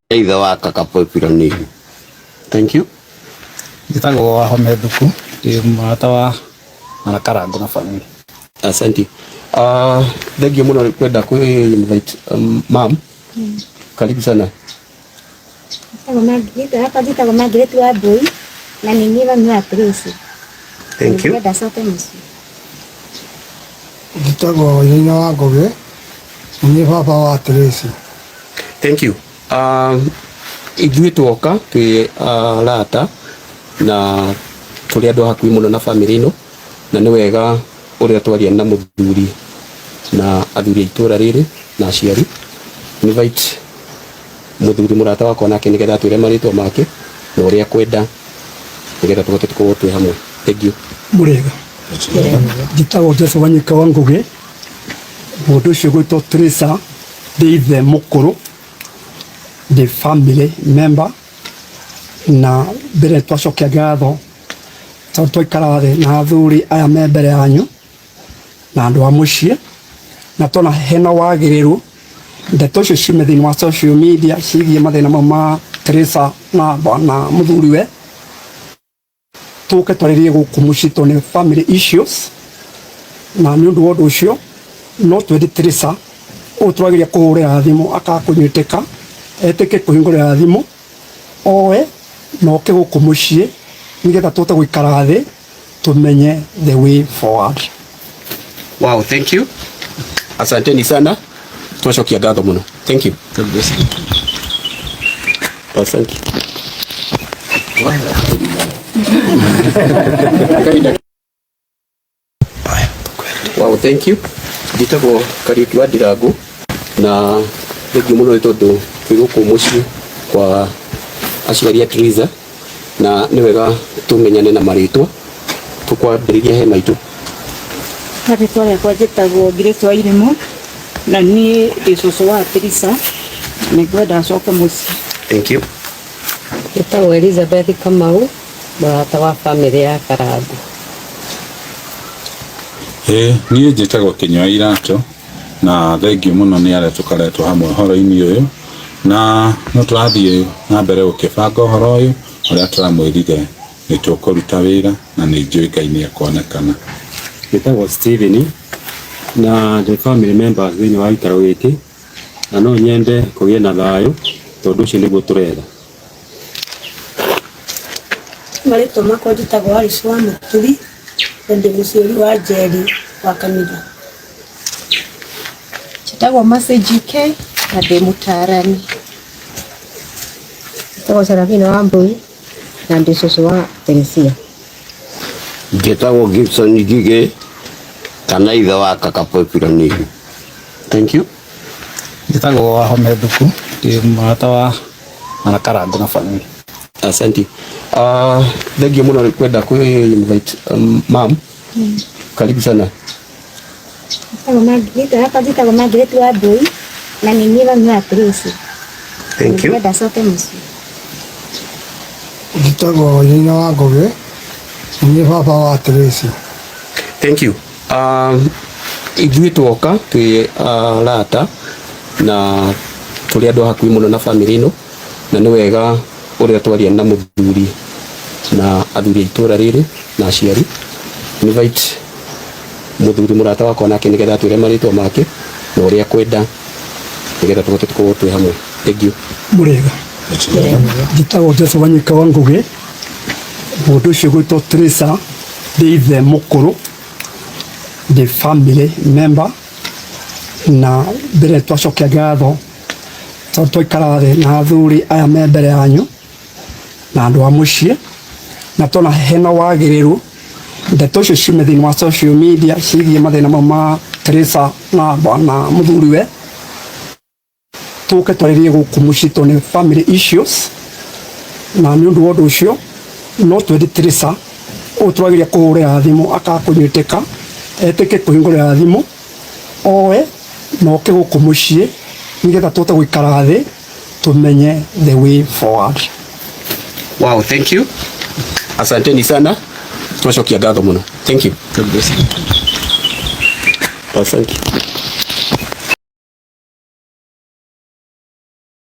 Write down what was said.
Ithe wa kaka Popular. Thank you. Njĩtagwo Wahome Thuku, ndĩ mũrata wa Marakarangũ na family. Asante. Thank you mũno kwenda kwĩ invite ma'am. Karibu sana. Njĩtagwo Margaret wa Mbui na nĩ niĩ mami wa Tracy. Thank you. Ndĩrenda acoke mũciĩ. Njĩtagwo Wainaina wa Ngũgĩ, nĩ niĩ baba wa Tracy. Thank you. Ithuĩ twoka twĩ arata na tũrĩ andũ a hakuhĩ mũno na family ĩno, na nĩ wega ũrĩa twaria na mũthuri na athuri a itũra rĩrĩ na aciari. Invite mũthuri mũrata wakwa nake nĩgetha atwĩre marĩtwa make na ũrĩa kwenda nĩgetha tũhote tũkorwo twĩ hamwe. Thank you. Mũrĩega. Njĩtagwo Joseph Wanyika wa Ngũgĩ. Mũndũ ũcio gwĩtwo Teresa ndĩ ithe mũkũrũ, ndĩ family member, na mbere twacokia ngatho tondũ twaikara thĩ na athuri aya me mbere yanyu na andũ a mũciĩ, na tuona hena wagĩrĩru ndeto icio ciume thĩinĩ wa social media ciĩgiĩ mathĩna mau ma Teresa na na mũthuriwe, tũke twarĩrie gũkũ mũciĩ tondũ nĩ family issues, na nĩ ũndũ wa ũndũ ũcio no twende Teresa ũyũ tũrageria kũhũrĩra thimũ akaga kũnyitĩka, etĩke kũhingũrĩra thimũ oe na oke gũkũ mũciĩ nĩgetha tũhote gũikara thĩ tũmenye the way forward. Wow, thank you. Asanteni sana. Twacokia ngatho mũno. Thank you. God bless you. Asante. Wow, thank you. Njĩtagwo Kariũki wa Ndirangu na thengiũ mũno nĩ tondũ twĩ gũkũ mũciĩ kwa aciari a Teresa, na nĩ wega tũmenyane na marĩtwa. Tũkwambĩrĩria he maitũ. Rĩtwa rĩakwa njĩtagwo Grace wa Irimũ na niĩ ndĩ cũcũ wa Teresa, nĩngwenda acoke mũciĩ. Thank you. Njĩtagwo Elizabeth Kamau, mũrata wa family ya Karangu. Ĩĩ niĩ njĩtagwo Kĩnyua Iratũ na thengiũ mũno nĩ arĩa tũkoretwo hamwe ũhoro-inĩ ũyũ, na no tũrathiĩ na mbere gũkĩbanga ũhoro ũyũ ũrĩa tũramwĩrire nĩ tũkũruta wĩra na nĩ njũĩ Ngai nĩ ekuonekana. Njĩtagwo Steven na ndĩ family members thĩinĩ wa gĩikaro gĩkĩ, na no nyende kũgĩe na thayũ tondũ ũcio nĩguo tũretha. Marĩtwa makwa njĩtagwo Alice wa Mũturi na ndĩ mũciari wa Njeri wa kanitha. Njĩtagwo Mercy GK na ndĩ mũtaarani. Njĩtagwo Serafina wa Mbui na ndĩ cũcũ wa Teresia. Njĩtagwo Gibson Ngigĩ kana ithe wa kaka Popular. Thank you. Njĩtagwo Wahome Thuku, ndĩ mũrata wa Marakarangũ na family. Asante. Thank you mũno kwenda kwĩ invite ma'am. Karibu sana. Njĩtagwo Margaret wa Mbui na nĩ niĩ mami wa Tracy. Thank you. Ndĩrenda acoke mũciĩ. Njĩtagwo Wainaina wa Ngũgĩ, nĩ niĩ baba wa Tracy. Thank you. Ithuĩ twoka twĩ arata na tũrĩ andũ a hakuhĩ mũno na family ĩno, na nĩ wega ũrĩa twaria na mũthuri na athuri a itũra rĩrĩ na aciari. Invite mũthuri mũrata wakwa nake nĩgetha atwĩre marĩtwa make na ũrĩa kwenda nĩgetha tũhote tũkorwo twĩ hamwe. Thank you. Mũrĩega. Njĩtagwo Joseph Wanyika wa Ngũgĩ. Mũndũ ũcio gwĩtwo Teresa ndĩ ithe mũkũrũ, ndĩ family member, na mbere twacokia ngatho tondũ twaikara thĩ na athuri aya me mbere yanyu na andũ a mũciĩ, na tuona hena wagĩrĩru ndeto icio ciume thĩinĩ wa social media ciĩgiĩ mathĩna mau ma Teresa na na mũthuriwe, tũke twarĩrie gũkũ mũciĩ tondũ nĩ family issues, na nĩ ũndũ wa ũndũ ũcio no twende Teresa ũyũ tũrageria kũhũrĩra thimũ akaga kũnyitĩka, etĩke kũhingũrĩra thimũ oe na oke gũkũ mũciĩ nĩgetha tũhote gũikara thĩ tũmenye the way forward. Wow, thank you. Asanteni sana. Twacokia ngatho mũno. Thank you. God bless you. Asante.